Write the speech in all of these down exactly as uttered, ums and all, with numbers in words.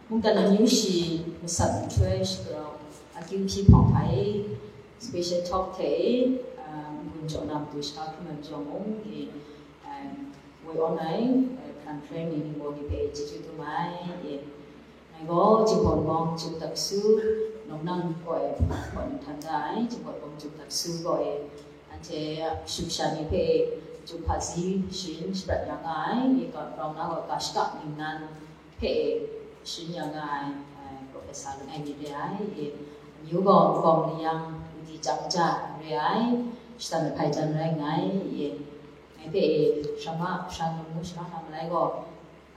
Mungkan amyu shi masat nhtoi shadaw akyu hpyi hpawng hta e, special talk hte e, n-gun jaw na matu shaka hkrum ai majaw mung e, woi awn ai hpran hkrai ni ningbaw ni hpe chyeju dum ai e. Ngai gaw Jinghpaw Wunpawng Chyum Daksu, Nong Nang kaw e hpawn htan da ai Jinghpaw Wunpawng Chyum Daksu kaw e, anhte sumsha ni hpe Jinghpaw hpazi sharin shaprat ya nga ai, e, grau na gaw ga shaka ningnan hpe e sharin ya nga ai, e, Professor langai mi re ai, e, amyu gaw Nkau Maliyang Wudi Chyang Ja re ai, shatan ahpai jan rai nngai, e, ngai hpe e, shama, shan lamu shara na malai gaw,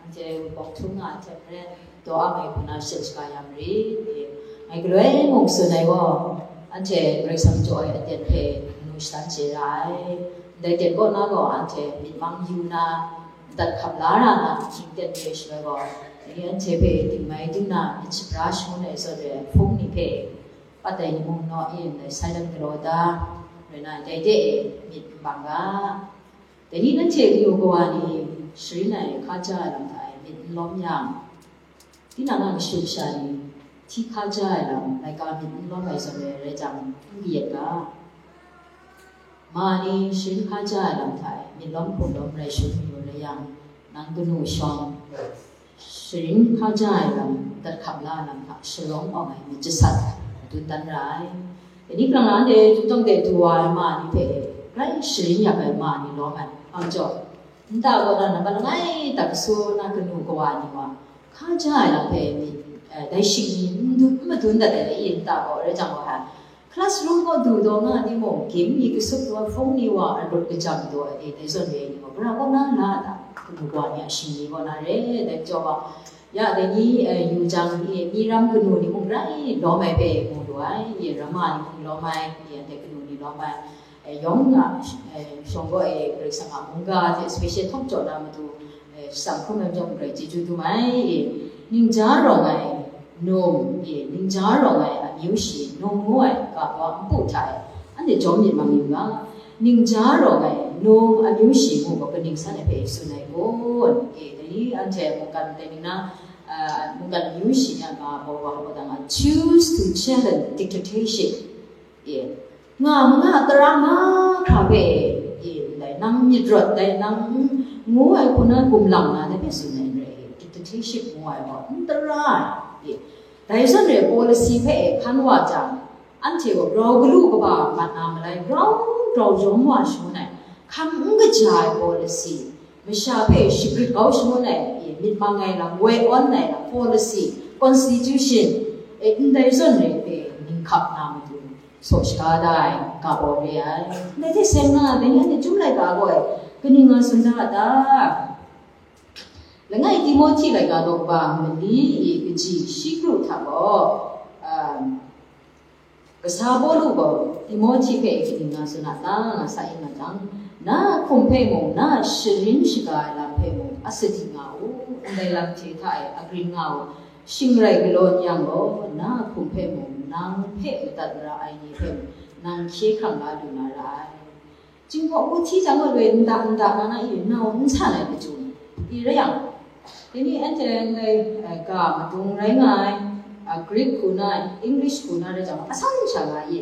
anhte Wunpawng htung nga ai hte maren, daw ang ai hku na shachyen shaga ya marit, e, ngai galoi mung tsun ai gaw, anhte Karai Kasang jaw ai aten hpe nu shadan chye ra ai. Ndai ten kaw na gaw, anhte myit mang yu na, dat hkap la ra na, hkying ten re shaloi gaw, dai ni anhte hpe dingmai dingna myit shapra shangun ai zawn re ai hpung ni hpe, pat ai ni mung naw e ndai silent galaw da, rai na, dai de e myit n bang ga. Dai ni nanhte kanu kawa ni sharin ai hkaja ai lam hta e myit n lawm yang, tinang a mashum sha ni hti hkaja ai lam laika myit n lawm ai zawn re rai jang, n kayat ga. Ma ni sharin hkaja ai lam hta e myit lawm hkum lawm rai shangun yu rai yang, nang kanu shawng sharin hkaja ai lam, dat hkap la ai lam hta shalawng awng ai myit jasat madun dan ra ai. Dai ni hpang na anhte Jutang de du wa ai ma ni hpe grai sharin yak ai ma ni lawm ai. Ang jaw, nta kaw na nambat langai tak kasa na kanu kawa ni wa, hkaja ai lam hpe myit, eh, dai shing ni n du-, n madun dat ai, i nta kaw rai jang wa ai. Classroom kaw du daw nga timung, gim ni kasup daw, hpung ni wa arut kajam daw, e, dai zawn re ai ni gaw, gara kaw na la a ta? Kanu kawa ni a shing ni kaw na re, dai jaw wa, ya, dai ni, eh, yu jang, eh, mi ram kanu ni mung grai lawm ai hpe mu lu ai, eh, ramma ni mung lawm ai, eh, dai kanu ni lawm ai, eh, yawng nga, eh, shawng gaw, eh, Karai Kasang a mungga hte special hkawm jaw na matu, eh, shang hkrum ai majaw grai chyeju dum ai, eh, ningja rawng ai, num, e, ningja rawng ai amyu shi num ngu ai ga wa npu hta e, anhte jawm myit mang yu ga. Ningja rawng ai num amyu shi ngu gaw kaning san ai hpe tsun ai kun? E, dai ni anhte mungkan dai ni na, a, mungkan amyu shi ni a ga baw wa hkawt dang a, choose to challenge dictatorship. E, nga ma nga tara mahkra hpe, e, ndai nang myit rawt dai, nang ngu ai hku na gumlang na dai hpe tsun ai n rai, dictatorship ngu ai gaw n tara ai. E, dai zawn re policy hpe e hkan wa jang, anhte gaw grau galu kaba mat na malai, grau grau jawm wa shangun ai, hkam n kaja ai policy, masha hpe shagrit kau shangun ai, e, myit mang ai lam, woi awn ai lam, policy, constitution, e, ndai zawn re hpe ninghkap na matu, saw shaga da ai ga baw re ai. Ndai hte seng na, dai ni anhte Chyum laika gaw e, kaning nga tsun da a ta? Langai Timohti laika daw kaba mali i kaji shi kru hta gaw, um, kasa Pawlu gaw Timohti hpe kaning nga tsun a ta nga sa ing nga jang, na a hkum hpe mung, na a sharin shaga ai lam hpe mung, a sadi nga u, ndai lam hte hta e agrin nga u, shing rai galaw n yang gaw, na a hkum hpe mung, nang hpe madat mara ai ni hpe mung, nang hkye hkrang la lu na ra ai. Jinghpaw hku hti jang gaw loi nda nda na na i nau n san ai machyu i rai yang, dai ni anhte ndai, eh, ga madung rai nga ai, ah, Greek hku na, English hku na rai jang, atsam sha nga i,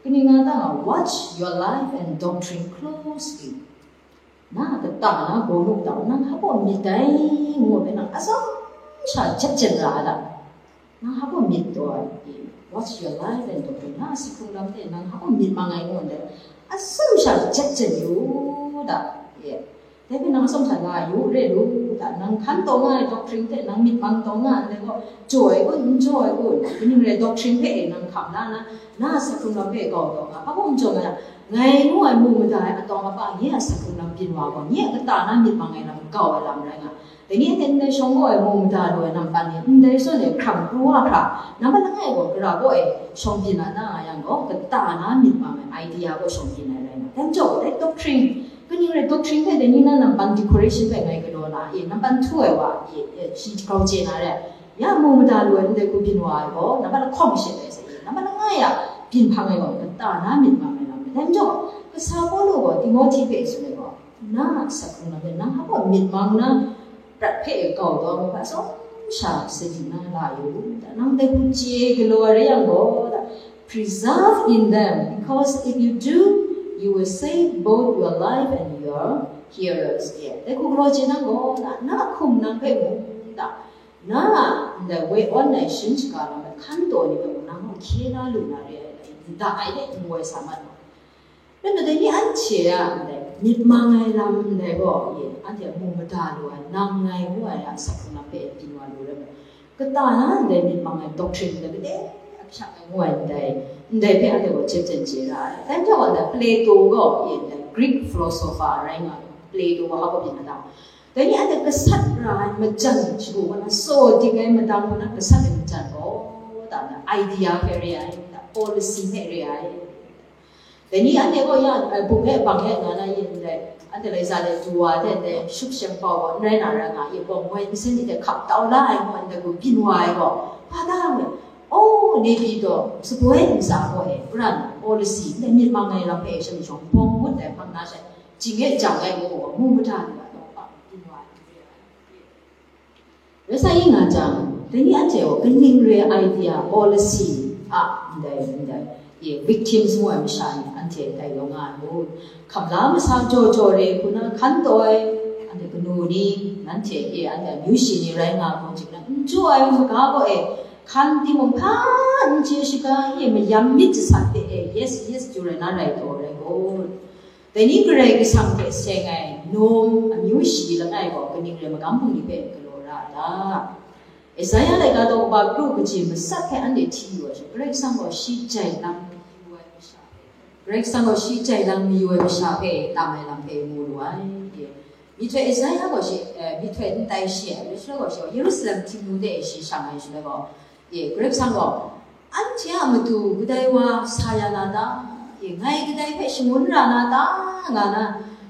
kaning nga ta nga, watch your life and doctrine closely. Na a kata na gaw nuk ta, nang hpa myit dai ngu ai hpe nang atsam sha jep jen ra ai ta? Nang hpa myit taw ai, e, watch your life and doctrine, na a sahkrung lam hte nang hpa myit mang ai ngu ndai, atsam sha jep jen yu da, e, dai hpe nang atsam sha la yu re lu da, nang hkan taw nga ai doctrine hte nang myit mang taw nga ndai gaw, jaw ai kun, n jaw ai kun, kaning rai doctrine hpe e nang hkam la na, na a sahkrung lam hpe kau taw nga, hpa n jaw nga, ngai ngu ai mu mada ai atawng apa, nye a sahkrung lam byin wa gaw, nye a kata na myit mang ai lam kau ai lam rai nga, dai ni anhte ndai shawng gaw ai mu mada lu ai nampan ni, ndai zawn e hkrang pru wa hkra, nambat langai gaw gara gaw e shawng byin na nga yang gaw, kata na myit mang ai idea gaw shawng byin ai rai nga. Dai majaw, dai doctrine, kaning rai doctrine hpe dai ni na nampan decoration hpe ngai galaw na, e, nampan htu ai wa, e, e, shi grau chye na re, ya mu mada lu ai ndai hku byin wa ai gaw, nambat lahkawng shit ai sa, e, nambat langai a byin hpang ai gaw, kata na myit mang ai lam rai. Dai majaw, kasa Pawlu gaw Timohti hpe tsun ai gaw, na a sahkrung lam hpe nang hpa myit mang na, prat hpe e kau taw ai hpa atsawm sha sadi na la yu, da, nang dai hku chye galaw ai rai yang gaw, da, preserve in them, because if you do, you will save both your life and your hearers. Ye, dai hku galaw chye nang gaw, da, na hkum nang hpe mung, da, na a ndai woi awn ai sharin shaga lam ai hkan taw ni hpe mung nang gaw hkye na lu na re ai, da, nda ai de n woi sa mat ai. Rai nna, dai ni anhte a ndai myit mang ai lam ndai gaw, ye, anhte a mu mada lu ai, nang ngai ngu ai a asak hkrung lam hpe byin wa lu rai nna, kata na ndai myit mang ai doctrine ndai gade ahkyak ai ngu ai ndai, ndai hpe anhte gaw jep jen chye ra ai. Dai majaw gaw, ndai Plato gaw, ye, ndai Greek philosopher rai nga ai, Plato gaw hpa gaw byin na ta? Dai ni anhte gasat ra ai majan shagu kaw na, saw dik ai madang kaw na, gasat ai majan gaw, da, ndai idea hpe re ai, da, policy hpe re ai. Dai ni anhte gaw ya, eh, bung e bang e nga na yin dai, anhte lai za de du wa de, dai shup shem pau gaw n rai na ra nga, ye gaw moi nsen ni hte hkap tau la ai ngu, anhte gaw byin wa ai gaw, hpa da we, oh, Nepido, saboi ntsa gaw e, pran, policy, ndai myit mang ai lam hpe shem shawng, bawng ngut ai hpang na she, jing e jang ai ngu gaw, mu mada ni a tawng hpang byin wa ai. Rai sa yin nga jang, dai ni anhte gaw kaning re idea, policy a ndai, ndai, ye, victims ngu ai masha ni anhte dai yawng nga ai mung, hkam la masa jaw jaw re hku na hkan taw ai, anhte kanu ni, nanhte, ye, anhte amyu shi ni rai nga hkawng jing na, n jaw ai maga gaw e, hkan timung hpa n chye shaga, ye, mayam myit jasat hte e, yes, yes, jaw rai na rai taw rai gaw. Dai ni Karai Kasang hte seng ai nawm amyu shi langai gaw kaning rai magam hpung ni hpe galaw ra a ta? Isaiah laika daw kaba kru kaji matsat hpe anhte hti yu ai sha, Karai Kasang gaw shi jai lang mayu ai masha hpe, Karai Kasang gaw shi jai lang mayu ai masha hpe tam ai lam hpe mu lu ai. Myihtoi Isaiah gaw shi, eh, myihtoi n tai shi ai, shaloi gaw shi gaw Yerusalem htingnu de shi shang ai shaloi gaw, e, Karai Kasang gaw, anhte a matu kadai wa sa ya na ta? E, ngai kadai hpe shangun ra na ta? Nga na,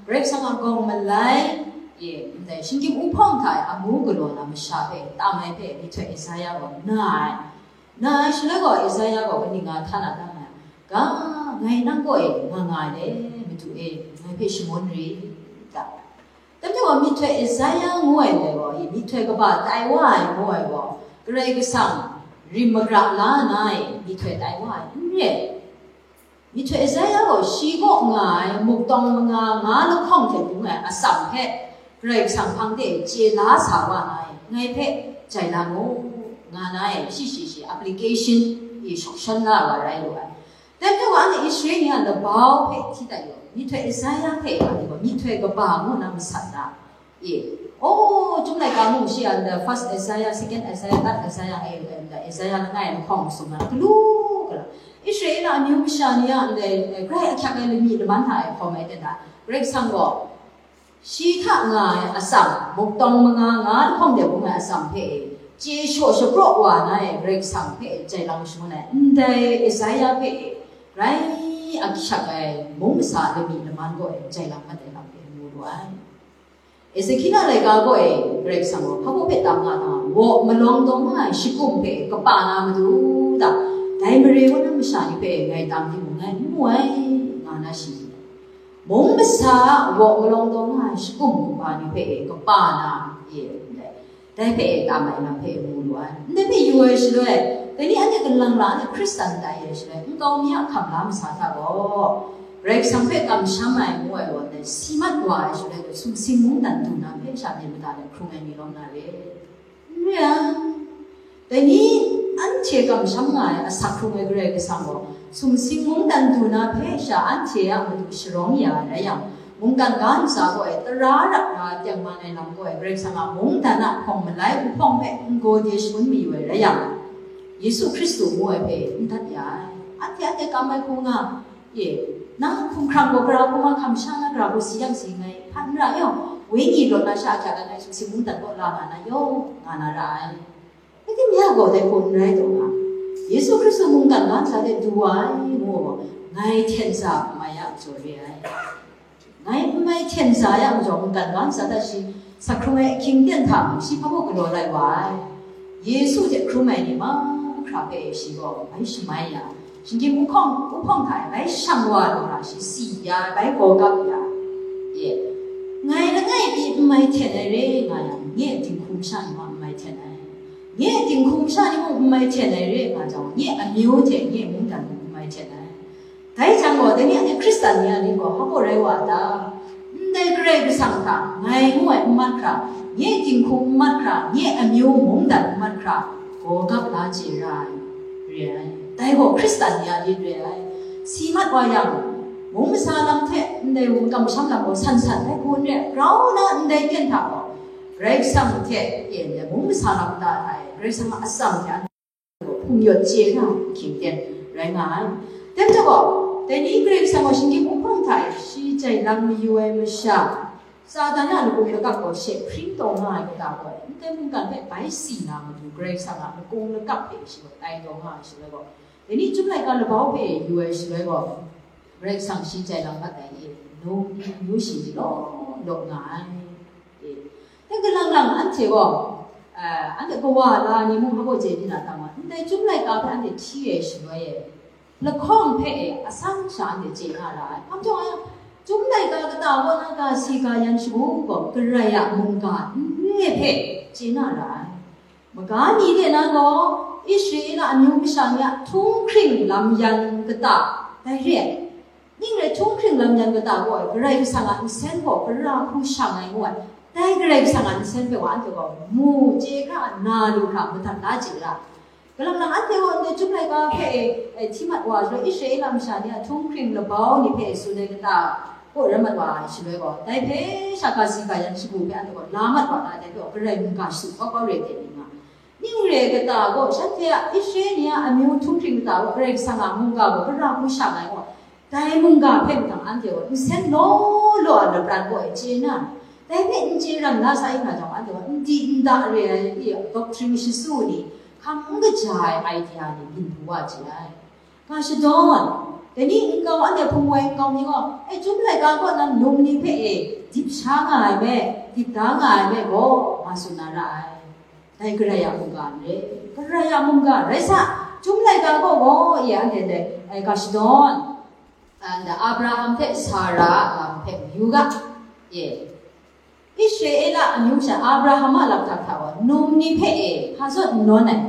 Karai Kasang a gawng malai, e, ndai shinggyim uhpawng hta e amu galaw na masha hpe tam ai hpe myihtoi Isaiah gaw na ai. Na ai shaloi gaw, Isaiah gaw kaning nga htan na ta nga ai? Ga, ngai nang kaw e nga nga ai le, Madu e, ngai hpe shangun ri, ta. Dai majaw gaw, myihtoi Isaiah ngu ai ndai gaw, myihtoi kaba tai wa ai ngu ai gaw, Karai Kasang rim magra la na e myihtoi tai wa ai n re. Myihtoi Isaiah gaw shi kaw nga ai muktawng manga nga lahkawng hte bung ai atsam hpe Karai Kasang hpang de chye la sa wa na e, ngai hpe jai la mu, nga na e, shi shi shi application e shawk shan la wa rai lu ai. Dai majaw gaw, anhte Israel ni a labau hpe hti dat yu, myihtoi Isaiah hpe anhte gaw myihtoi kaba ngu na masat na? E, oh, Chyum laika mung shi a, the first Isaiah, second Isaiah, third Isaiah, e, the Isaiah langai ai lahkawng masum na, galu gala. Israel a amyu masha ni a ndai, e, grai ahkyak ai lami laman hta e hkawm ai ten hta, Karai Kasang gaw, shi hta nga ai atsam, muktawng manga nga lahkawng de bung ai atsam hpe e, chye shaw shapraw wa na e, Karai Kasang hpe e jai lang shangun ai, ndai Isaiah hpe e, grai ahkyak ai mung masa lami laman kaw e jai lang mat ai lam hpe mu lu ai. Ezekiel laika kaw e, Karai Kasang gaw hpa baw hpe tam nga nga, waw malawng taw nga ai shakum hpe kapa na matu ta, dai mare kaw na masha ni hpe ngai tam timung ngai n mu ai, nga na shi. Mung masa a waw malawng taw nga ai shakum kaba ni hpe e kapa na, e, ndai, dai hpe e tam ai lam hpe e mu lu ai. Ndai hpe yu ai shaloi, dai ni anhte kalang la ai Hkristan tai ai shaloi, nkau mi a hkam la masa hta gaw, Karai Kasang hpe kamsham ai ngu ai wa ndai si mat wa ai shaloi gaw, sumsing mungdan du na hpe sha myit mada let hkrung ai ni lawm na re. N re ai. Dai ni anhte kamsham nga ai asak hkrung ai Karai Kasang gaw, sumsing mungdan du na hpe sha anhte a matu sharawng ya ai rai yang, mungkan ga ntsa gaw e tara rap ra ai tengman ai lam gaw e, Karai Kasang a mungdan a hpawng malai nhpawng hpe n gaw de shangun mayu ai rai yang, Yesu Hkristu ngu ai hpe n dat ya ai. Anhte, anhte kam ai hku nga, e, nang hkumhkrang gaw gara hkrum a hkam sha na gara gaw si yang si nngai, hpa n ra yaw, wenyi law na sha ahkyak ai ngai sumsing mungdan kaw la nga na yaw, nga na ra ai. Rai timung, ya gaw dai hku n rai taw nga, Yesu Hkristu mungkan ga ntsa de du wa ai ngu gaw, ngai hten sa mai ya jaw re ai. Ngai n mai hten sa ya majaw, mungkan ga ntsa hta shi, asak hkrung ai ahkying ten hta mung shi hpa mung galaw lai wa ai. Yesu hte hkrum ai ni mahkra hpe shi gaw bai shamai ya, shinggyim uhkawng, uhpawng hta e bai shang wa lu ra, shi si ya, bai gaw gap ya. E, ngai langai pyi n mai hten ai re nga yang, nye a dinghku masha ni ma n mai hten ai. Nye dinghku masha ni mung n mai hten ai re nga jang, nye amyu hte nye mungdan mung n mai hten ai. Dai jang gaw, dai ni a ni Hkristan ni a ni gaw, hpa gaw rai wa ta? Ndai Karai Kasang hta ngai ngu ai n mat hkra, nye dinghku n mat hkra, nye amyu mungdan n mat hkra, gaw gap la chye ra ai, re ai. Dai gaw Hkristan ni a lit re ai. Si mat wa yang, mung masa lam hte ndai makam masham lam gaw san san dai hku n re, grau na ndai ten hta gaw, Karai Kasang hte e ndai mung masa lam ta ai, Karai Kasang a atsam hte hpung yawt chye na hkying ten rai nga ai. Dai majaw gaw, dai ni Karai Kasang gaw shinggyim wuhpawng hta e shi jai lam mayu ai masha, Satan a lagaw lakap gaw she hpring taw nga ai kata gaw, ndai mungkan hpe bai si na matu Karai Kasang a makung lakap hpe shi gaw tai taw nga ai shaloi gaw, dai ni Chyum laika labau hpe yu ai shaloi gaw, Karai Kasang shi jai lam mat ai e, num ni amyu shi ni law law nga ai. E, dai galang lang anhte gaw, eh, anhte kawa la ni mung hpa gaw chye di na ta ma, ndai Chyum laika hpe anhte hti ai shaloi e, lahkawng hpe e asan sha anhte chye nga ra ai. Hpa majaw nga yang, Chyum laika kata kaw na ga si ga yan shagu gaw, Karai a mungga n re hpe chye nga ra ai. Maga ni de na gaw, Israela amyu masha ni a htunghkring lam yan kata, dai re ai. Ning rai htunghkring lam yan kata gaw, Karai Kasang a nsen gaw gara hku shang ai ngu ai. Dai Karai Kasang a nsen hpe wa anhte gaw mu chye hkra, na lu hkra, madat la chye ra. Galang lang anhte gaw ndai Chyum laika hpe e, e, hti mat wa shaloi, Israela masha ni a htunghkring labau ni hpe tsun ai kata kaw rai mat wa ai shaloi gaw, dai hpe sha ga si ga yan shagu hpe anhte gaw la mat wa na, dai hpe gaw Karai mungga shadu kau kau re ai ni nga. Ning re ai kata gaw, shanhte a Israela ni a amyu htunghkring kata gaw, Karai Kasang a mungga gaw gara hku shang ai gaw, dai mungga hpe mahtang anhte gaw nsen law law a lapran gaw e chye na, dai hpe n chye ram na sa ing nga jang, anhte gaw n di n da re ai, i, doctrine shasu ni, hkam n kaja ai idea ni byin pru wa chye ai. Ga shadawn, dai ni nkau, anhte hpung woi nkau ni gaw, e, Chyum laika kaw na num ni hpe e, dip sha nga ai me, dip da nga ai me gaw, nga tsun na ra ai. Dai Karai a mungga n re, Karai a mungga rai sa, Chyum laika gaw gaw, e, anhte dai, e, ga shadawn, a, nda Abraham hte Sara a lam hpe yu ga, e, Israela amyu sha Abraham a lakhtak hta gaw, num ni hpe e, hpa zawn n nawn ai,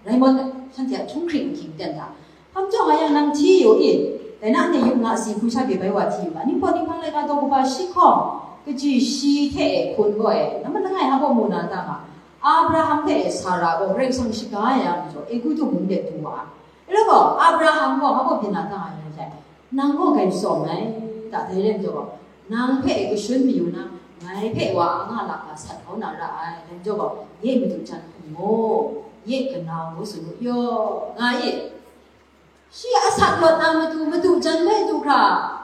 rai mawt ai, shanhte a htunghkring ahkying ten hta, hpa majaw nga yang nang hti yu i, dai na anhte yu nga si hku sha pyi bai wa hti yu ga, Ningpawt Ninghpang laika daw kaba shi hkawng, kaji shi hte e hkun gaw e, nambat langai hpa gaw mu na ta nga, Abraham hte Sara gaw Karai Kasang shaga ai a majaw, Egutu mung de du wa ai. Rai gaw, Abraham gaw hpa gaw byin na ta nga yang jai, nang gaw grai tsawm ai, ta dai rai majaw gaw, nang hpe kashun mayu na, ngai hpe wa a nga lak ga sat kau na ra ai, dai majaw gaw, nye madu jan hkum mu, nye kanau ngu tsun u yaw, nga i. Shi a sat lawt na matu, madu jan bai du hkra,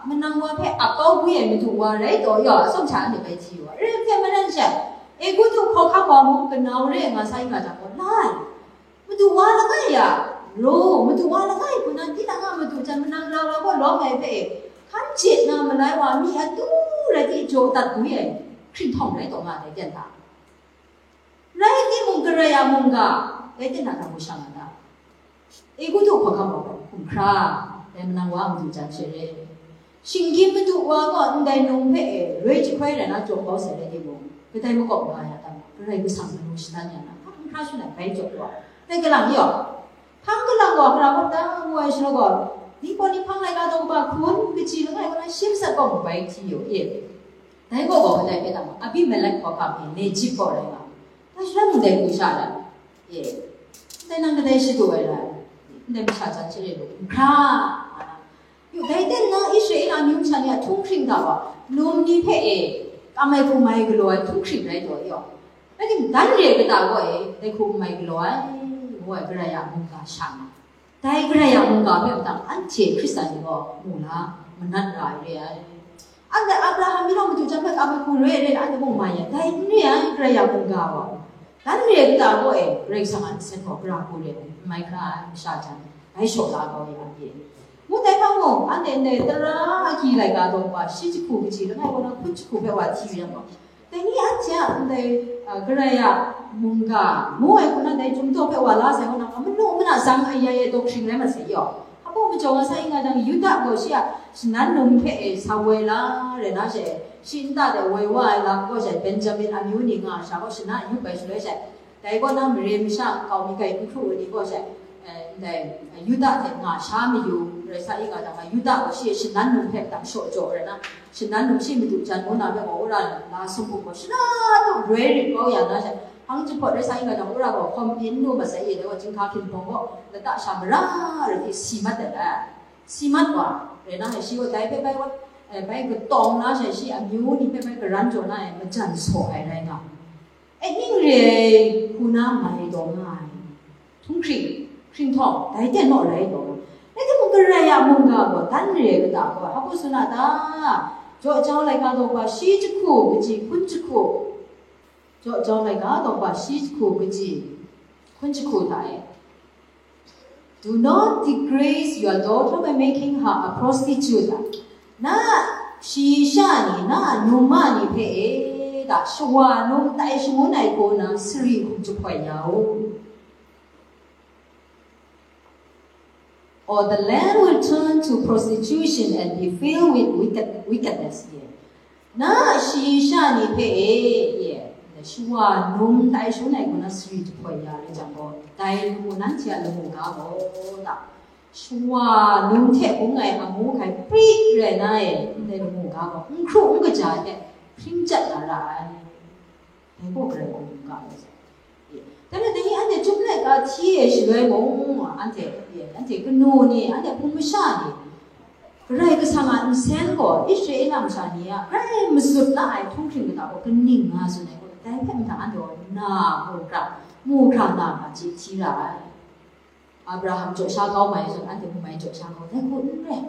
manang wa hpe ap kau gwi ai madu wa rai taw yaw, atsawm sha anhte bai hti wa, rai hte maran sha, Egutu hkawhkam wa mung kanau re nga sai nga jang gaw, lai, madu wa langai ya, ro, madu wa langai hku nan, tinang a madu jan manang rau rau gaw lawm ai hpe, hkan jep na malai wa mi atu rai di jaw dat gwi ai, hkringhtawn rai taw nga ai ten hta. Rai timung, Karai a mungga, dai ten hta hkra hku shang nga ta? Egutu hkawhkam wa gaw hkum hkra, dai manang wa a madu jan she re. Shinggyim madu wa gaw ndai num hpe e, roi jahkoi rai na jaw kau sai rai timung, kadai makawp nga ya ta ma, Karai Kasang manu shadan ya na, hkap n hkra shun ai bai jaw wa, dai galang yaw, hpang galang wa hkra kawp ta ngu ai shaloi gaw, Ningpawt Ninghpang laika daw kaba hkun kaji langai kaw na shi matsat gaw mu bai hti yu i. Dai gaw gaw kadai hpe tam, Abimelek hkawhkam e, Nejip gaw rai nga, dai shaloi mung dai hku sha ai, e, ndai nang kadai shadu ai rai, ndai masha jan share lu, n hkra, yu, dai ten na Israela amyu masha ni a htunghkring hta wa, num ni hpe e, kam ai hku mai galaw ai htunghkring rai taw yaw, rai timung, dan re ai kata gaw e, dai hku n mai galaw ai, ngu ai Karai a mungga sha nga, dai Karai a mungga hpe mahtang anhte Hkristan ni gaw mu la, manat ra ai re ai. Anhte Abraham mi law madu jan hpe kam ai hku re ai re ai, anhte mung mai ai, dai n re ai, Karai a mungga gaw. Dan re ai kata gaw e, Karai Kasang a nsen gaw gara hku re ai, n mai hkra ai, masha jan, bai shaw la kau ya ai. Ngu dai hpang mung, anhte ndai tara agyi laika daw wa, shi jahku kaji langai kaw na hkun jahku hpe wa hti yu yang gaw, dai ni anhte a ndai, a, Karai a mungga ngu ai hku na dai Chyum daw hpe wa la sai kaw na, a manu mana zang ayai ai daw hkring rai mat sai yaw. Hpa majaw nga sai nga jang, Yuda gaw shi a shanan num hpe e sa woi la rai na she, shi nta de woi wa ai lam gaw she, Benjamin amyu ni nga ai sha gaw shana yup ai shaloi she, Dai gaw na mare masha nkau mi kai n hkru ai ni gaw she, eh, ndai, eh, Yuda hte nga sha mayu, rai sa i ga jang, Yuda gaw shi e shanan num hpe dang shaw jaw ai na, shanan num shi madu jan ngu na hpe gaw, wora la sum hpung gaw, shana du broi rit kau ya na she, hpang jahpawt rai sa i ga jang, wora gaw hkawm pyi n lu masai e, dai gaw, chyinghka hkinhpawng gaw, lata sha mara rai hte si mat ai. Si mat wa, rai na, shi gaw dai hpe bai wa, eh, bai katawng na she, shi amyu ni hpe bai karan jaw na e, majan saw ai rai nga. E ning re ai hku na mai taw nga ai. Htunghkring, hkringhtawng, dai ten naw rai taw. Rai timung, Karai a mungga gaw dan re ai kata gaw, hpa hku tsun a ta? Jaw jau laika daw hpa shi jahku kaji hkun jahku. Jaw jau laika daw hpa shi jahku kaji hkun jahku hta e. Do not disgrace your daughter by making her a prostitute. Na shayi sha ni, na num ma ni hpe e, da, shawa num tai shangun ai hku na sari hkum jahpoi ya u. Or the land will turn to prostitution and be filled with wicked, wickedness. Na shayi sha ni hpe e, shawa num tai shangun ai hku na sari jahpoi ya rai jang gaw, dai lamu, nanhte a lamu ga gaw, da, shawa num hte bung ai amu hkai pri rai na e, ndai lamu ga gaw, n hkru n kaja hte hpring chyat na ra ai. Dai gaw Karai Kasang mungga rai sai. Dai ni, dai ni anhte chyum laika hti e shaloi mung, anhte, anhte kanu ni, anhte hpung masha ni, Karai Kasang a nsen gaw Israela masha ni a grai masut la ai htunghkring kata gaw kaning nga tsun ai gaw, dai hpe mung anhte gaw na, mu hkra, mu hkra na ga chye hti ra ai. Abraham jaw sha kau mai zawn, anhte hpung mai jaw sha kau, dai hku n rai.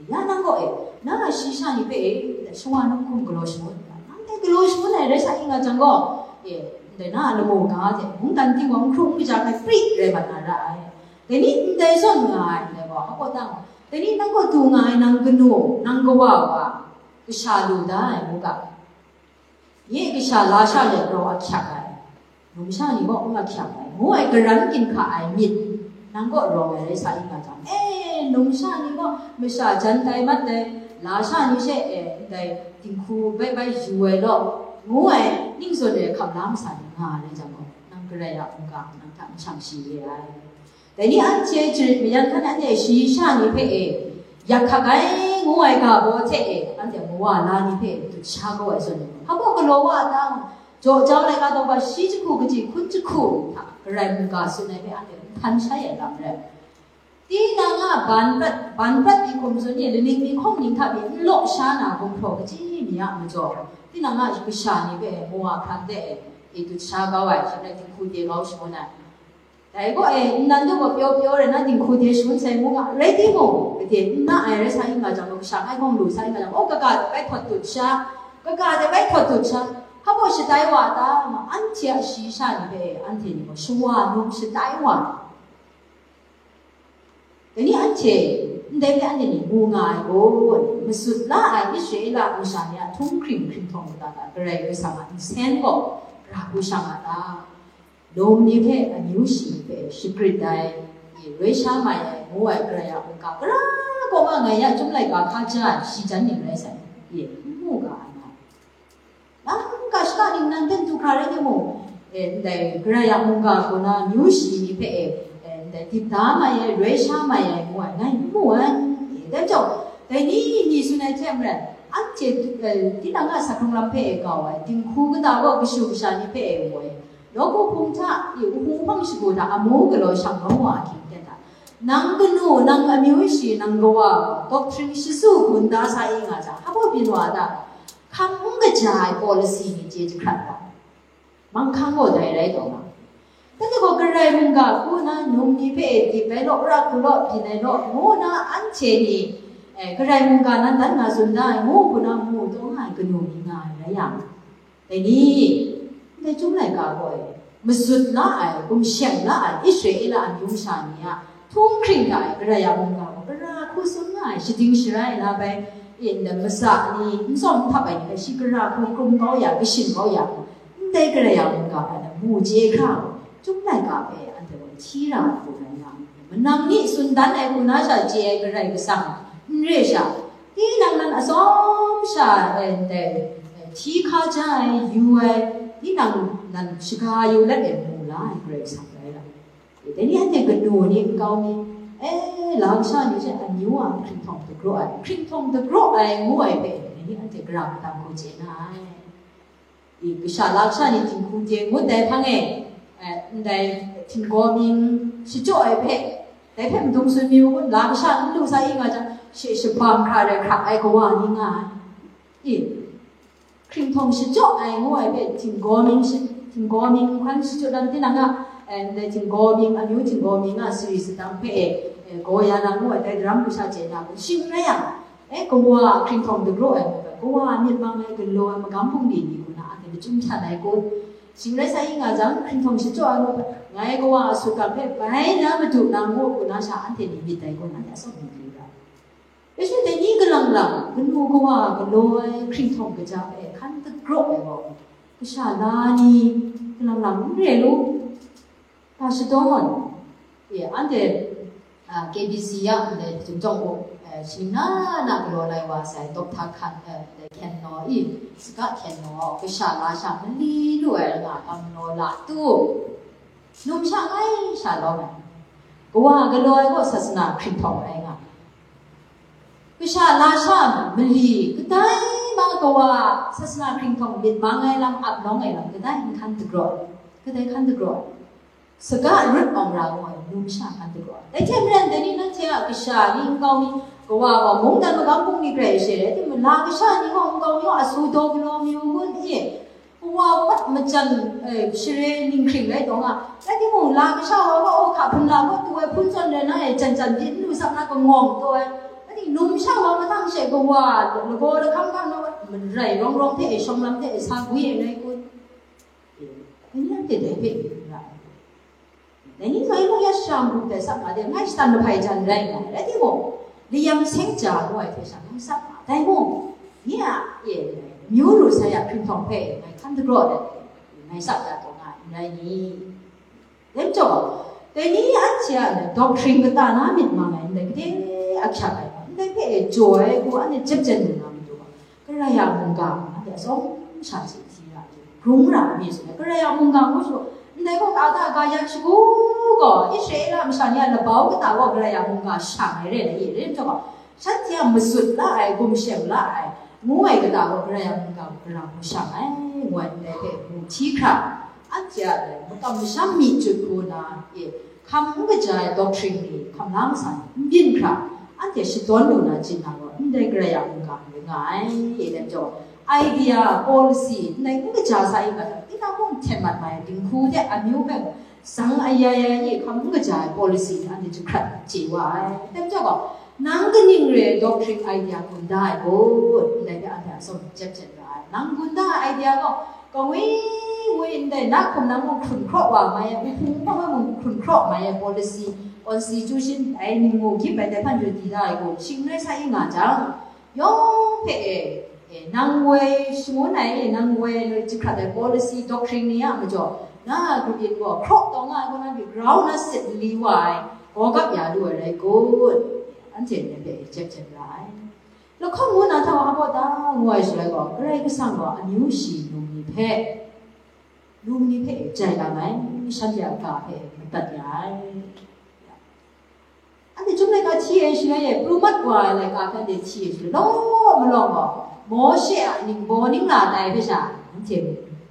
Ya nang gaw e, na a shayi sha ni hpe e, shawa num hkum galaw shangun, nang dai galaw shangun ai rai sa i nga jang gaw, e, ndai na a lamu ga hte mungdan ting gaw n hkru n kaja hkai pri rai mat na ra ai. Dai ni ndai zawn nga ai ndai gaw, hpa gaw ta nga, dai ni nang gaw du nga ai nang kanu, nang kawa wa, kasha lu da ai mu ga. Nye kasha la sha let rau ahkyak ai, numsha ni gaw n ahkyak ai, ngu ai karan ginhka ai myit, nang kaw rawng ai rai sa i nga jang, e, numsha ni gaw masha jan tai mat ai, la sha ni she, e, ndai dinghku bai bai yu ai law, ngu ai ning zawn ai hkap la masa ni nga ai rai jang gaw, nang Karai a mungga nang hta n shang shi re ai. Dai ni anhte jarit mayan hkan anhte shayi sha ni hpe e, yak hkak ai ngu ai ga baw hte e, anhte mawa la ni hpe dut sha kau ai zawn, hpa gaw galaw wa a ta? Jaw jau laika daw hpa shi jahku kaji hkun jahku hta Karai mungga tsun ai hpe anhte n htan shai ai lam rai. Tinang a ban prat, ban prat mi hkum tsun ni, laning mi hkawng ning hta mi n law sha na gumhpraw kaji mi a majaw, tinang a kasha ni hpe mawa hkran de e, e dut sha kau ai, shaloi dinghku de kau shangun ai. Dai gaw e, nnan du gaw pyaw pyaw rai na dinghku de shangun sai ngu nga, rai timung, gade n na ai rai sa i nga jang, kasha ngai hkawng lu sa i nga jang, o, kaga de bai htawt dut sha, kaga de bai htawt dut sha, hpa gaw shatai wa ta? Anhte a shayi sha ni hpe anhte ni gaw shawa num shatai wa. Dai ni anhte, ndai hpe anhte ni mu nga ai gaw, masut la ai Israela masha ni a htunghkring hkringhkawng mada hta Karai Kasang a nsen gaw, ra hku sha nga ta? Num ni hpe, amyu shi ni hpe shagrit ai, e, roi sha mai ai, ngu ai Karai a mungga, gara kaw nga ngai ya chyum laika hkaja ai, shi jan ning rai sai, e, n mu ga ai. Nang ga shaka ning nan ten du hkra rai timung, e, ndai Karai a mungga kaw na amyu shi ni hpe, e, e, ndai dip da mai ai, roi sha mai ai, ngu ai, ngai n mu ai. E, dai majaw, dai ni ni tsun ai hte maren, anhte, e, tinang a sak hkrung lam hpe e kau ai, dinghku kata gaw kashu kasha ni hpe e mu ai. Nawku hpung hta, i, wuhpung hpang shagu hta amu galaw shang rawng wa ahkying ten hta, nang kanu, nang amyu shi, nang kawa gaw, doctrine shasu gun da sa i nga jang, hpa byin wa ta? Hkang n kaja ai policy ni chye jahkrat wa, manghkang gaw dai rai taw nga. Dai ni gaw Karai mungga hku na num ni hpe dip ai law, ra hku law, byin ai law, ngu na anhte ni, eh, Karai mungga nan dan nga tsun da ai, ngu hku na mu taw nga ai kanu ni nga ai rai yang, dai ni, ndai Chyum laika gaw e, masut la ai, gumshem la ai Israela amyu masha ni a htunghkring hta e Karai a mungga gaw gara hku tsun nga ai, shading sharai na bai, e, masa ni n tsawm n hpap ai ni hpe shi gara hku hkrum kau ya, kashin kau ya, ndai Karai a mungga hpe mu chye hkra, Chyum laika hpe anhte gaw hti ra ai hku rai nga ai. Manang ni tsun dan ai hku na sha chye ai Karai Kasang n re sha, tinang nan atsawm sha, e, ndai, e, hti hkaja ai, yu ai, tinang nan shaga yu let e mu ai Karai Kasang rai lam. Dai ni anhte kanu ni nkau mi, e, la kasha ni hte amyu a hkringhtawng dagraw ai, hkringhtawng dagraw ai ngu ai hpe, dai ni anhte gara matang hku chye na ai. I, kasha la kasha ni dinghku de ngut dai hpang e, e, ndai htinggaw mying shachyaw ai hpe, dai hpe madung tsun mayu kun, la kasha n lu sa i nga jang, she shabam hkra rai hkrak ai kawa ni nga ai. I, hkringhtawng shachyaw ai ngu ai hpe, htinggaw mying shi-, htinggaw mying hkan shachyaw dan tinang a, e, ndai htinggaw mying, amyu htinggaw mying a sari sadang hpe e, e, gaw ya na ngu ai, dai daram kasha chye na kun, shing rai yang, e, kawa hkringhtawng dagraw ai ngu ai, kawa myit mang ai, galaw ai, magam bungli ni hku na anhte machyum htan ai kun, shing rai sa i nga jang, hkringhtawng shachyaw ai ngu ai, ngai kawa a sutgan hpe bai na madu na ngu, ngu na sha anhte ni myit dai kun, anhte atsawm myit lu ra. Yesu dai ni kalang lang, kanu kawa galaw ai hkringhtawng kaja hpe hkan dagraw ai gaw, kasha la ni kalang lang n re lu. Hpa shadawn, e, anhte, a, K B C ya ndai Hpung Jawng Up, e, shi na na galaw lai wa sai, dawp hta hkan, e, ndai hkyen naw i, saga hkyen naw, kasha la sha mali lu ai nga, gam naw la tu. Numsha ngai sha lawm ai. Kawa galaw ai gaw sasana hkringhkau rai nga. Kasha lasha mali kadai ma kawa sasana hkringhkau myit mang ai lam, ap nawng ai lam kadai n hkan dagraw, kadai hkan dagraw. Saga rut awng ra ngu ai numsha hkan dagraw. Dai hte maren, dai ni nanhte a kasha ni nkau mi, kawa gaw mungdan magam bungli grai ai she rai timung, la kasha ni gaw nkau mi gaw asu daw galaw mi u ngun i, Kawa wat majan, eh, share ninghkring rai taw nga. Rai timung, la kasha wa, wa, o, hka hpun la, wa, tu ai hpun zawn rai na, eh, jan jan di, n lu sak na, kangawng taw ai. Rai timung, numsha wa matang she kawa, lagaw lahkam ga na, wa, marai rawng rawng hte, eh, shawng lam hte, eh, sa gwi ai rai kun. Eh, ni anhte dai hpe ra ai. Dai ni hpe mung ya shara mung dai sak nga de, ngai shatan lahpai jan rai nga, rai timung, layam seng ja ngu ai hte sha ngai sak nga, dai mung, nye a, e, amyu ru sai a hkringhkau hpe ngai hkan dagraw dat, ngai sak dat taw nga ai, n rai ni? Dai majaw, dai ni anhte a doctrine kata na myit mang ai ndai, gade ahkyak ai, ndai hpe jaw ai hku anhte jep jen lu na matu, Karai a mungga, anhte atsawm sha hte hti ra ai, grung ra ai mi tsun ai. Karai a mungga ngu shu, ndai gaw kata ga yak shagu gaw, Israela masha ni a labau kata gaw Karai a mungga shang ai re ai, rai nhtawm gaw, shanhte a mazut la ai, gumshem la ai, ngu ai kata gaw Karai a mungga gaw gara hku shang ai, ngu ai ndai hpe mu hti hkra, anhte a makam masham myi jut hku na, e, hkam n kaja ai doctrine ni, hkam la masa ni n byin hkra, anhte shadawn lu na chyin na gaw, ndai Karai a mungga ni nga ai, e, dai majaw, idea, policy, ndai n kaja sa i ga, tinang mung hten mat mai, dinghku hte amyu hpe zang ayai ai ni, hkam n kaja ai policy ni anhte jahkrat chye wa ai. Dai majaw gaw, nang kaning re ai doctrine idea gun da ai kun, ndai hpe anhte atsawm jep jep ra ai. Nang gun da ai idea gaw, Kangwi ngwi ndai na hkum na mung hkrun hkraw wa mai ai, nhpung nhpung e mung hkrun hkraw mai ai policy, constitution, ai ningmu gyip ai dai hpan yu di da ai gaw, shing rai sa i nga jang, yawng hpe e, e, nang woi shangun ai, nang woi jahkrat ai policy, doctrine ni a majaw, na grup yin gaw hkraw taw nga ai gaw, na hpe grau na sit nli wa ai, gawgap ya lu ai rai kun, anhte ndai hpe e jep jep ra ai. Lahkawng ngu na hta wa hpa ta ngu ai shaloi gaw, Karai Kasang gaw amyu shi num ni hpe, num ni hpe jai lam ai, shanhte a ga hpe madat ya ai. Anhte chyum laika hti ai shaloi e, pru mat wa ai laika hpe anhte hti ai shaloi, law malawng gaw, Mawshe a ningbaw ningla tai hpe sha, anhte,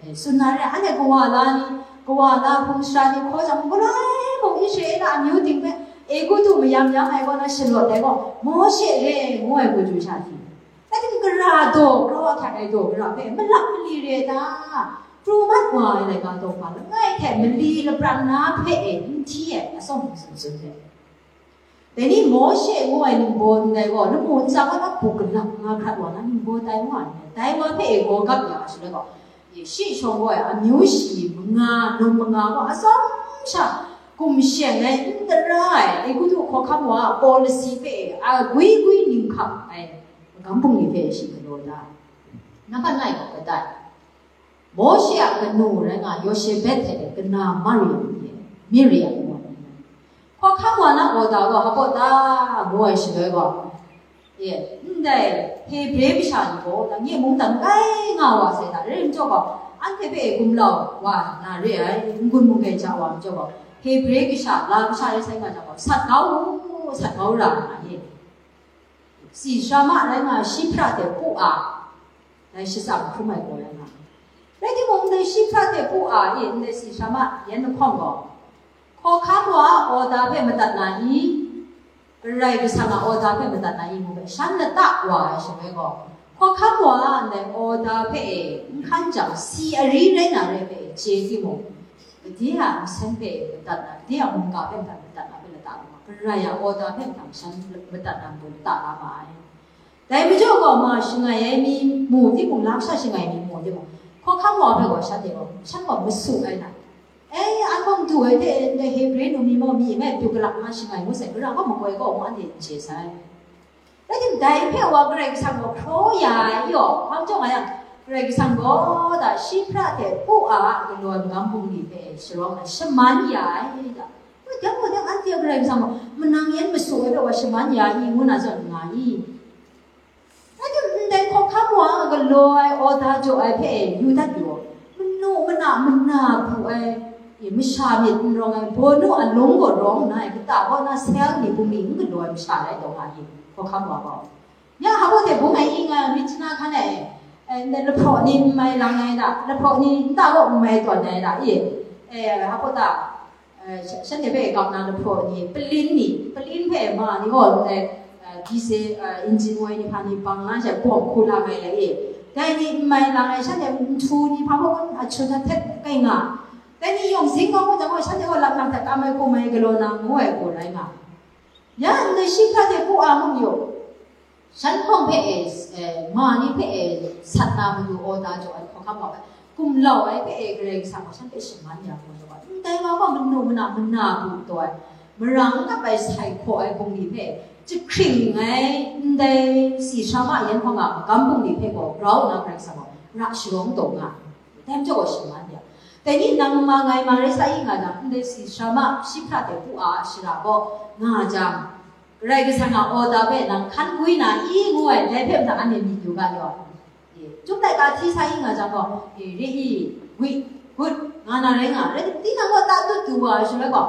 eh, tsun na re, anhte kawa la ni, kawa la hpung shara ni hkaw jang, galoi mung Israela amyu ting hpe, Egutu mayam yang ai kaw na shalawt ai gaw, Mawshe re ngu ai hku du sha hti. Rai timung, gara daw, grau ahkyak ai daw gara hpe malap mali re ai ta? Pru mat wa ai laika daw hpa langai hte mali lapran na hpe e n hti ai, atsawm tsun tsun ai. Dai ni Mawshe ngu ai ningbaw ndai gaw, lamu ntsa gaw na bu galak nga hkrat wa na ningbaw tai wa ai, dai wa hpe e gawgap ya ai shaloi gaw, Shi shawng gaw amyu shi manga, num manga gaw atsawm sha gumsheng ai, n tara ai, Egutu hkawhkam wa a policy hpe a gwi gwi ning hkap ai magam bungli hpe shi galaw da ai. Nang hkan ngai gaw kadai? Mawshe a kanu rai nga Yoshebet hte kana Mariam, Miriam ngu ai. Hkawhkam wa na order gaw hpa ta ngu ai shaloi gaw, e, ndai Hebre masha ni gaw, nang nye mungdan kai nga wa sai hta, rai nme jaw gaw, Anhte hpe gumlau wa na re ai, n-gun mung hpe ja wa majaw gaw, Hebre kasha, la kasha rai sai nga jang gaw, sat kau u, sat kau ra nga ye. Si Sharma rai nga, Shihpra hte Pua, dai shatsam hkrum ai gaw rai nga. Rai timung, ndai Shihpra hte Pua e, ndai Si Sharma yan lahkawng gaw, hkawhkam wa a order hpe madat na i? Karai Kasang a order hpe madat na i ngu hpe shan lata wa ai shaloi gaw, hkawhkam wa ndai order hpe e n hkan jang, si ari rai na re hpe e chye timung, gade a nsen hpe madat na, gade a mungga hpe madat, madat na hpe lata lu ma, Karai a order hpe madat shan madat na mung lata la ma ai. Dai majaw gaw, ma shangai ai mi mu timung, lam sha shangai mi mu timung, hkawhkam wa hpe gaw shanhte gaw, shan gaw masu ai na. E, an gaw madu ai hte, ndai Hebre nu mi maw, mi e mai pyu galak ma shangai ngu sai, gara gaw makoi gaw, ngu anhte n chye sai. Rai timung, dai hpe wa Karai Kasang gaw hkraw ya ai yaw, hpa majaw nga yang, Karai Kasang gaw da Shihpra hte Pua a galaw ai magam bungli hpe sharawng ai, shaman ya ai da. Wai, dang wa dang anhte Karai Kasang gaw manang yan masu ai hpe wa shaman ya i, ngu na zawn nga i? Rai timung, ndai hkawhkam wa a galaw ai, order jaw ai hpe yu dat yu, manu mana mana bu ai, e, masha myit n rawng ai, bawnu a lung gaw rawng nna, kata kaw na sel ni bungli n galaw ai masha rai taw nga i, hkawhkam wa gaw. Ya, hpa baw hte bung ai i nga, myit chana hkan ai, e, ndai lahpraw ni n mai lang ai da, lahpraw ni nta kaw n mai tawn ai da, e, e, hpa baw ta, e, sha-, shanhte hpe gap na lahpraw ni, palin ni, palin hpe ma ni gaw, e, e, diesel, e, engine oil ni hpa ni bang na she, bawm hku la ai le, e, dai ni n mai lang ai, shanhte nhtu ni hpa baw a chun a htet kai nga, dai ni yawng zing kau gaw, shanhte gaw lam lam hta kam ai hkum ai galaw na ngu ai gaw rai nga. Ya, ndai Shihpra hte Pua mung yaw, shan hpawng hpe e, e, ma ni hpe e, sat na matu order jaw ai hkawhkam wa hpe, gumlau ai hpe e, Karai Kasang gaw shan hpe shaman ya hkawm jaw ai. Ndai nga gaw manu mana mana bu taw ai, marang kap ai sai hkaw ai bungli hpe, jahkring ai, ndai Si Sharma yan hpawng a magam bungli hpe gaw grau nna Karai Kasang gaw ra sharawng taw nga ai. Dai majaw gaw shaman ya. Dai ni nang ma ngai ma rai sa i nga jang, ndai Si Sharma, Shihpra hte Pua a shara gaw nga jang, Karai Kasang a order hpe nang hkan gwi na i ngu ai, dai hpe mung anhte myit yu ga yaw. E, Chyum laika hti sa i nga jang gaw, e, re i, gwi, gut, nga na rai nga, rai, tinang gaw ta tut du wa ai shaloi gaw,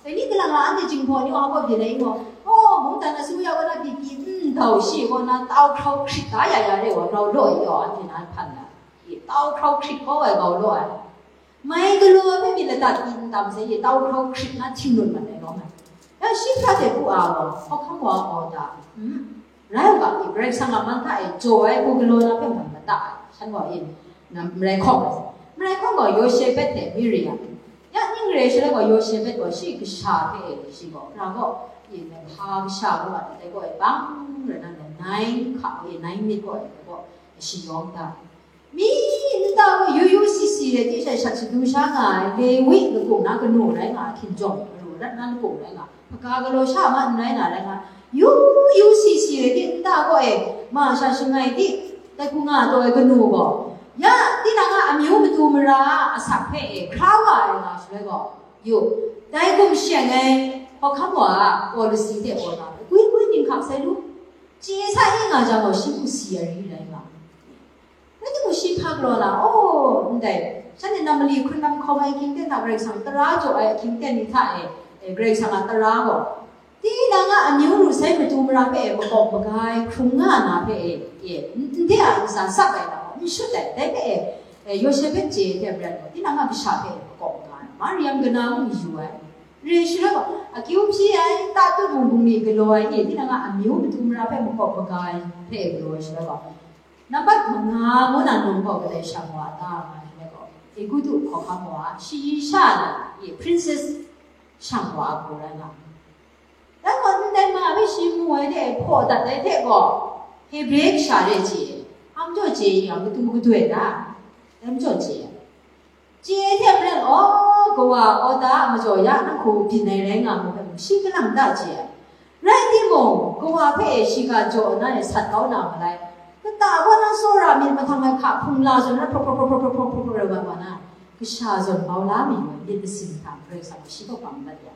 dai ni galang la anhte jinghpaw ni wa gaw byin ai i gaw, oh, mungdan asuya kaw na pyi pyi, n dau shi kaw na tau hkrau hkrit da ya ya re wa, rau law ai yaw, anhte na hpan na. Tau hkrau hkrit kau ai gau law ai. Mai galaw ai hpe myit ladat pyi n tam sai, tau hkrau hkrit na hting lut mat ai lawm ai. Ya, Shihpra hte Pua gaw, hkawhkam wa gaw da, mm, rai u ga, Karai Kasang a man hta e jaw ai hku galaw na hpe man mada ai, shan gaw e, na marai hkawm ai. Marai hkawm gaw Yoshebet hte Miriam. Ya, ning re shaloi gaw Yoshebet gaw shi kasha hpe e, shi gaw, hkra gaw, e, hpa kasha gaw, dai gaw e, bang rai na, nai hka gaw e, nai myit gaw e, dai gaw, shi yawng da. Mi nta gaw yu yu si si ai hte shat shat shadu sha nga ai Lewi lakung na kanu rai nga ai hkinjawng, aru rat na lakung rai nga, hpaga galaw sha ma n rai na rai nga, yu yu si si ai hte nta gaw e, ma sha shangai hte, tai hku nga taw ai kanu gaw, ya, tinang a amyu matu mara a asak hpe e hkra wa ai nga shaloi gaw, yu, dai gumshawn ai hkawhkam wa a policy hte gaw na, gwi gwi ning hkap sai lu, chye sa i nga jang gaw, shi hku si ai rai nga. Rai timung, shi hpa galaw na, oh, ndai, shanhte nam mali hkrun nam hkawm ai ahkying ten hta Karai Kasang tara jaw ai ahkying ten ni hta e, e, Karai Kasang a tara gaw, tinang a amyu ru sai matu mara hpe e makawp maga ai hkrung nga na hpe e, e, n-, ndai a ntsa sap ai na gaw, n shut ai, dai hpe e, e, Yoshebet hpe hte maren gaw, tinang a kasha hpe e makawp maga ai, Mariam kana mung yu ai, re shaloi gaw, akyu hpyi ai, ta tut mung bungli galaw ai, e, tinang a amyu matu mara hpe makawp maga ai hpe e galaw ai shaloi gaw, nambat manga ngu na num gaw kadai shang wa ta nga ai gaw, Egutu hkawhkam wa, shayi sha na, e, princess shang wa a hku rai nga. Dai gaw, ndai ma hpe shi mu ai hte hpaw dat ai hte gaw, Hebre kasha re chye, hpa majaw chye yang, matu kadoi da, dai majaw chye. Chye ai hte maren, aw, kawa order a majaw ya, na hku byin ai rai nga mu hpe mung, shi kalang da chye ai. Rai timung, kawa hpe e shiga jaw na e sat kau na malai. Kata gaw na tsawra myit mahtang ai hka hpung la zawn na, hpraw hpraw hpraw hpraw hpraw hpraw hpraw rai wa wa na, kasha zawn bau la mi wa, myit masin hta Karai Kasang gaw shi kaw bang mat ya.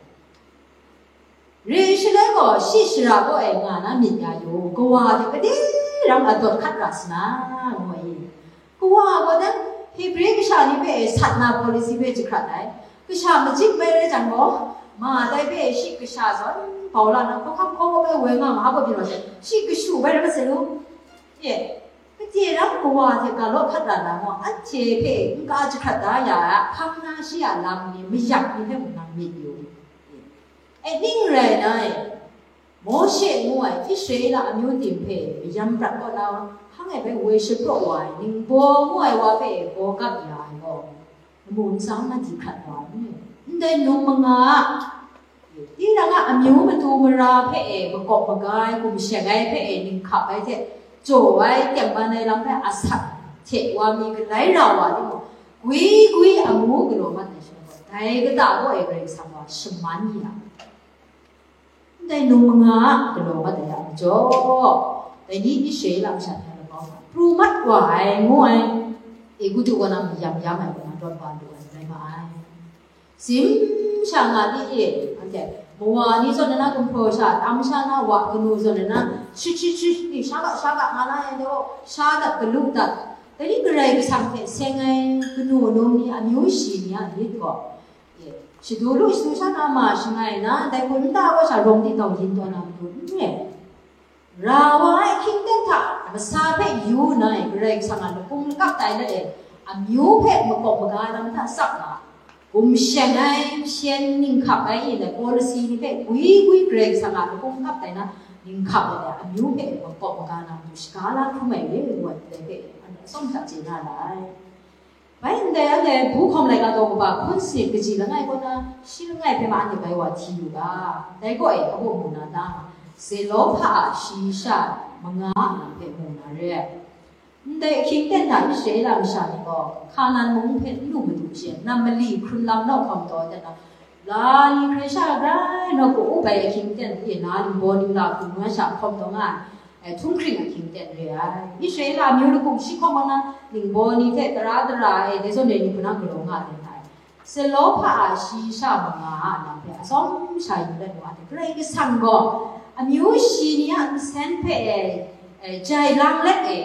Re shaloi gaw, shi shara gaw e nga na myit ya yu, kawa hte gade ram adawt hkat ra sa na, ngu ai. Kawa gaw dan, Hebre kasha ni hpe sat na policy hpe jahkrat ai. Kasha majik bai rai jang gaw, ma dai hpe shi kasha zawn bau la na, hkawhkam hkawhkam ai woi nga ma hpa byin wa she, shi kashu bai rai ma sai lu. E, kade ram kawa hte ga law hkat ra na gaw, anhte hpe n-ga jahkrat da ya ai, hpang na shi a lam ni, mayak ni hpe mung nang myit yu. E, ning rai na e, Mawshe ngu ai Israela amyu ting hpe mayam prat kaw na, hkang e bai woi shapraw wa ai ningbaw ngu ai wa hpe baw gap ya ai gaw, lamu ntsa na di hkrat wa ai, ndai num manga a, tinang a amyu matu mara hpe e makawp maga ai, gumsheng ai hpe e ninghkap ai hte jaw ai, tengman ai lam hpe asak hte wa mi galai ra wa timung, gwi gwi amu galaw mat ai shaloi gaw, dai kata kaw e Karai Kasang wa shaman ya ai. Ndai num manga a galaw mat ai a majaw, dai ni Israela masha hte rau kau hta pru mat wa ai ngu ai, Egutu kaw na mayam yam ai kaw na rawt wa lu ai rai nga ai. Sim sha nga li e, anhte mawa ni zawn na gumhpraw sha, tam sha na wa kanu zawn na shut shut shut ni sha ga sha ga nga na ai, dai gaw sha dat galu dat, dai ni Karai Kasang hte seng ai kanu num ni, amyu shi ni a myit gaw, E, shadu lu shadu sha na ma shangai na, dai hku nta wa sha rawng di tau yin taw na matu n re. Ra wa ai hkying ten hta masa hpe yu nna, Karai Kasang a lakung lakap tai let e, amyu hpe makawp maga lam hta tsap nga, gumsheng ai, hpyen ninghkap ai, e, policy ni hpe gwi gwi Karai Kasang a lakung lakap tai na, ninghkap ai, amyu hpe makawp maga lam hta shaga la hkrum ai re, ngu ai, dai hpe, atsawm hta chye na ra ai. Bai ndai anhte bu hkawm laika daw kaba hpun sanit kaji langai kaw na, shi langai hpe ma anhte bai wa hti yu ga, dai gaw e, abaw mu na ta, Zelopha a shayi sha manga a lam hpe mu na re. Ndai ahkying ten hta Israela masha ni gaw, Hkanan mung hpe n lu madu she, nam mali hkrun lam naw hkawm taw ai hte na, la ni hkrai sha grai naw ka-up ai ahkying ten e, la ningbaw ningla hkrun nga sha hkawm taw nga ai. E, htunghkring ahkying ten re ai. Israela amyu lakung shi hkawm na, ningbaw ni hte tara tara e, dai zawn re ni hpuna galaw nga ai hta e, Zelopha a shayi sha manga a lam hpe atsawm sha yu let wa ai. Karai Kasang gaw amyu shi ni a nsen hpe e, e, jai lang let e,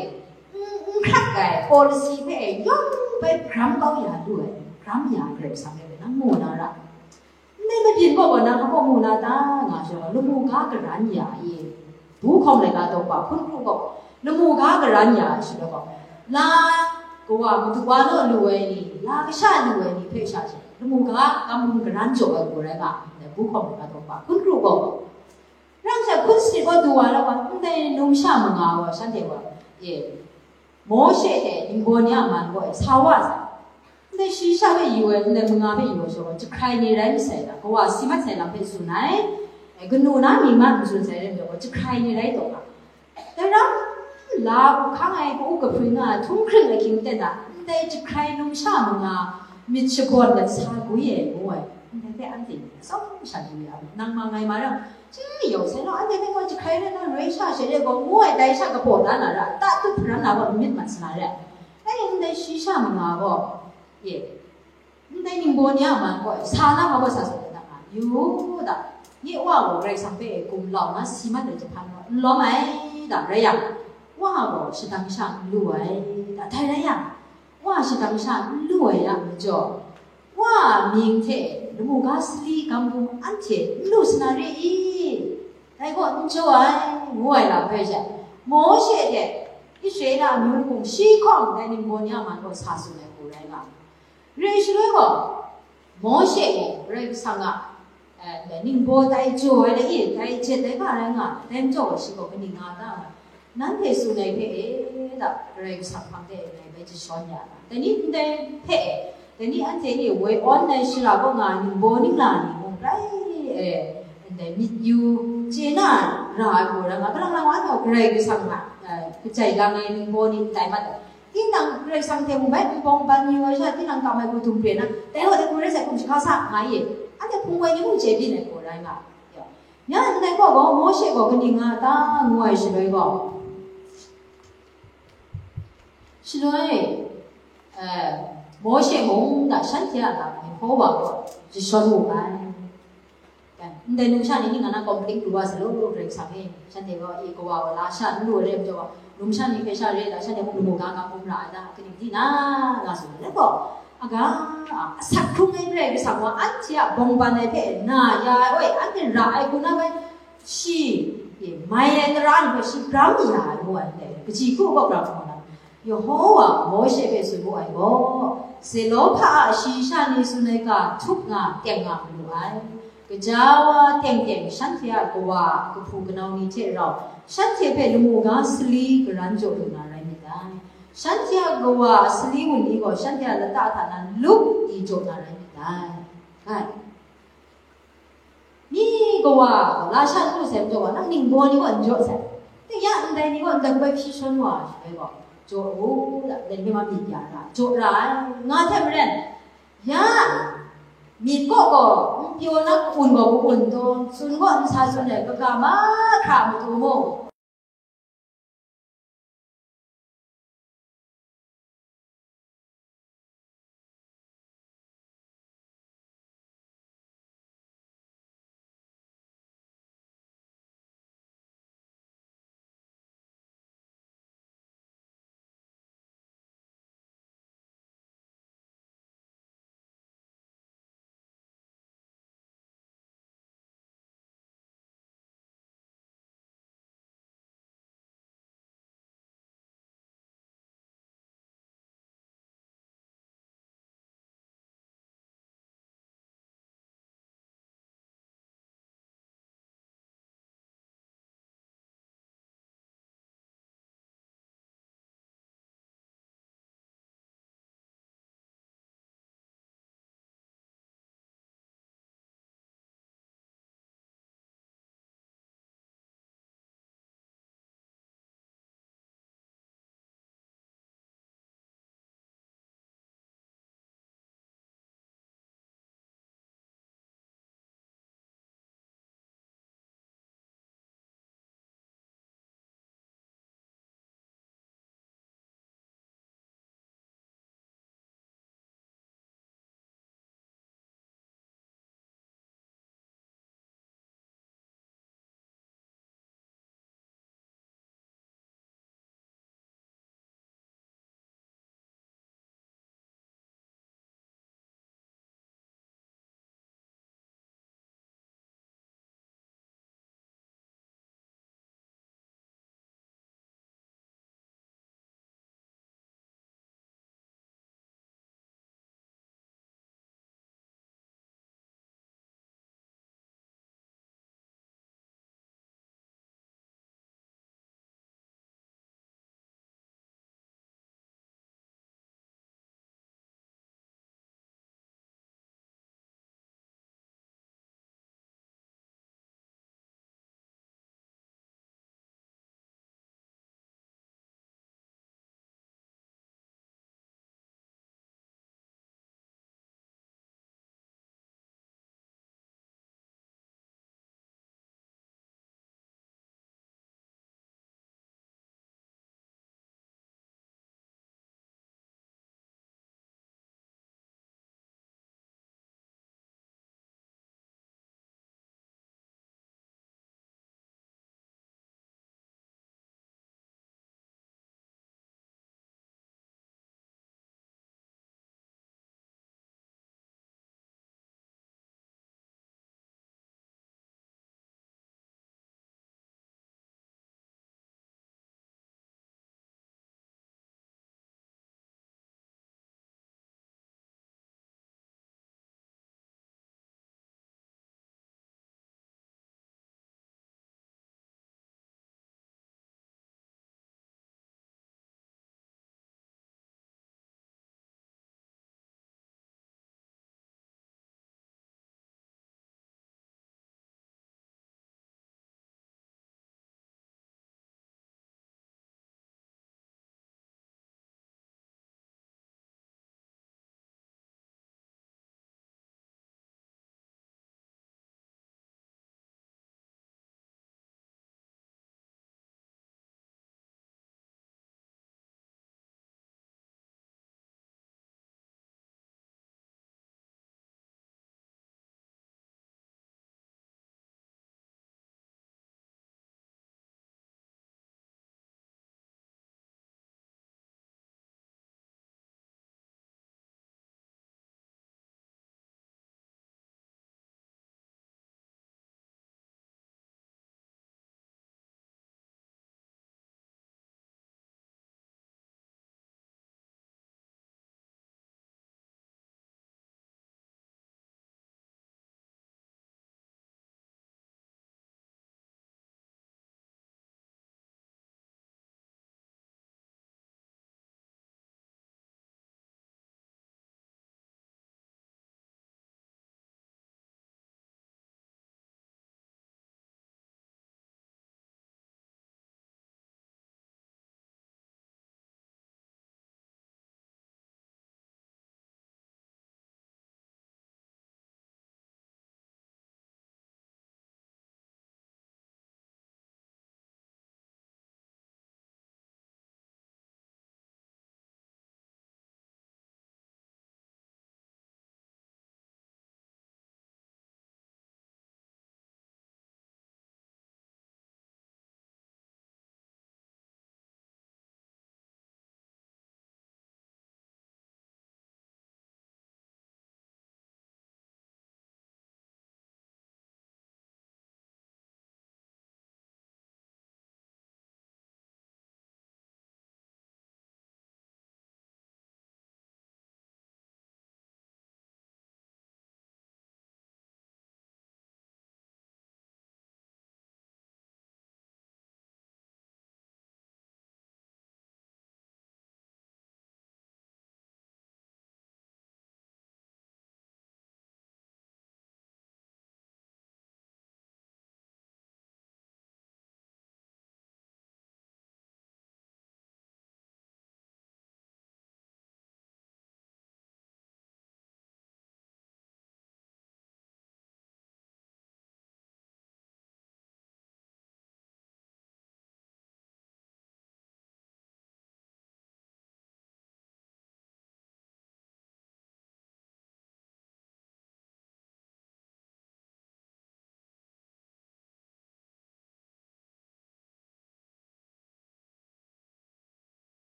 n, n hkrak ai policy hpe e, yawng bai gram kau ya lu ai, gram ya Karai Kasang rai nang mu na ra. Ndai mabyin kaw gaw nang hpa mu na ta nga sha, lamu ga karan ya i? Bu hkawm laika daw kaba hpun hkru gaw, lamu ga karan ya ai shaloi gaw, la kawa madu wa naw lu ai ni, la kasha lu ai ni hpe sha she, lamu ga kam hkrum karan jaw ai gaw rai nga ai, ndai bu hkawm laika daw kaba hpun hkru gaw. Rang sha hpun sanit gaw du wa la wa, ndai numsha manga gaw shanhte wa, e, Mawshe hte ningbaw ni a man gaw e sa wa sa. Ndai shayi sha hpe yu ai, ndai manga hpe yu ai shaloi gaw, jahkrai ni rai masai ga, kawa si mat sai lam hpe tsun ai. E, kanu na mying ma n tsun sai re majaw gaw, jahkrai ni rai taw ga. Dai ram, la hku hkang ai, ka-up kahpring nga ai, htunghkring ahkying ten a, ndai jahkrai numsha manga myit shakawn lat sa gwi ai, ngu ai. Ndai hpe anhte ni atsawm sha yu ya, nang ma ngai ma rai, chye yau sai law, anhte hpe gaw jahkrai rai na, roi sha she re gaw, ngu ai, dai sha kabaw da na ra, ta tut hparan na gaw n myit mat sa na re. Dai ning ndai shayi sha manga gaw, e, ndai ningbaw ni a man gaw, sa na ma gaw sa sa da nga, yu da, nye wa gaw Karai Kasang hpe gumlau na si mat ai jahpan gaw, n lawm ai da, rai yang, wa gaw shadang sha n lu ai da, dai rai yang, wa shadang sha n lu ai a majaw, wa a mying hte lamu ga sali gam hkum anhte n lu sa na re i? Dai gaw n jaw ai, ngu ai lam hpe she, Mawshe hte Israela amyu hkum shi hkawm dai ningbaw ni a man gaw sa tsun ai hku rai nga ai. Re ai shaloi gaw, Mawshe gaw Karai Kasang a, eh, ningbaw tai jaw ai lai e, tai jet ai ga rai nga ai, dai majaw gaw shi gaw kaning nga ta nga ai? Nanhte tsun ai hpe e da, Karai Kasang hpang de ngai bai jashawn ya na, dai ni ndai hpe e, dai ni anhte e woi awn ai shara kaw nga ai ningbaw ningla ni mung rai, e, ndai myit yu chye na ra ai gaw rai nga, kalang lang wa gaw Karai Kasang a, e, kajai lang ai ningbaw ni n tai mat ai. Tinang Karai Kasang hte mung bai nbawng ban yu ai sha, tinang kam ai hku dum re na, dai gaw dai hku rai sai hkum shahka sa nga ye, anhte hpung woi ni mung chye byin ai gaw rai nga. Ya, ndai gaw gaw, Mawshe gaw kaning nga ta ngu ai shaloi gaw, shaloi, eh, Mawshe mung da shanhte a lam Yehowa gaw jashawn wu ai. Ndai numsha ni ning na na complain pru wa sa lu, Karai Kasang e, shanhte gaw i kawa wa la sha n lu ai rai majaw, numsha ni hpe sha re ai ta, shanhte mung lamu ga ga hkrum ra ai ta, kaning di na, nga tsun ai gaw, aga, a, asak hkrung ai Karai Kasang wa anhte a bawngban ai hpe na ya ai, anhte ra ai hku na bai, shi, e, mai ai tara ni hpe shi gram ya ai ngu ai ndai, kaji hku gaw gram hkrum na. Yehowa Mawshe hpe tsun wu ai gaw, Zelofha a shayi sha ni tsun ai ga htup nga teng nga malu ai. Gaja wa teng teng shanhte a kawa a kahpu kanau ni hte rau, shanhte hpe lamu ga sali karan jaw lu na rai myit dai. Shanhte a kawa a sali wunli gaw shanhte a lata hta na lup di jaw na rai myit dai. Gai. Mi kawa gaw la sha n lu sai majaw, nang ningbaw ni gaw n jaw sai. Dai ya ndai ni gaw ndai bai hpyi shawn wa ai gaw, jaw u, dai ni ma myit ya ra, jaw ra ai, nga hte maren, ya myit kaw gaw n pyaw na, ka-un gaw ka-un taw, tsun gaw n sa tsun ai, kaga mahkra matu mung,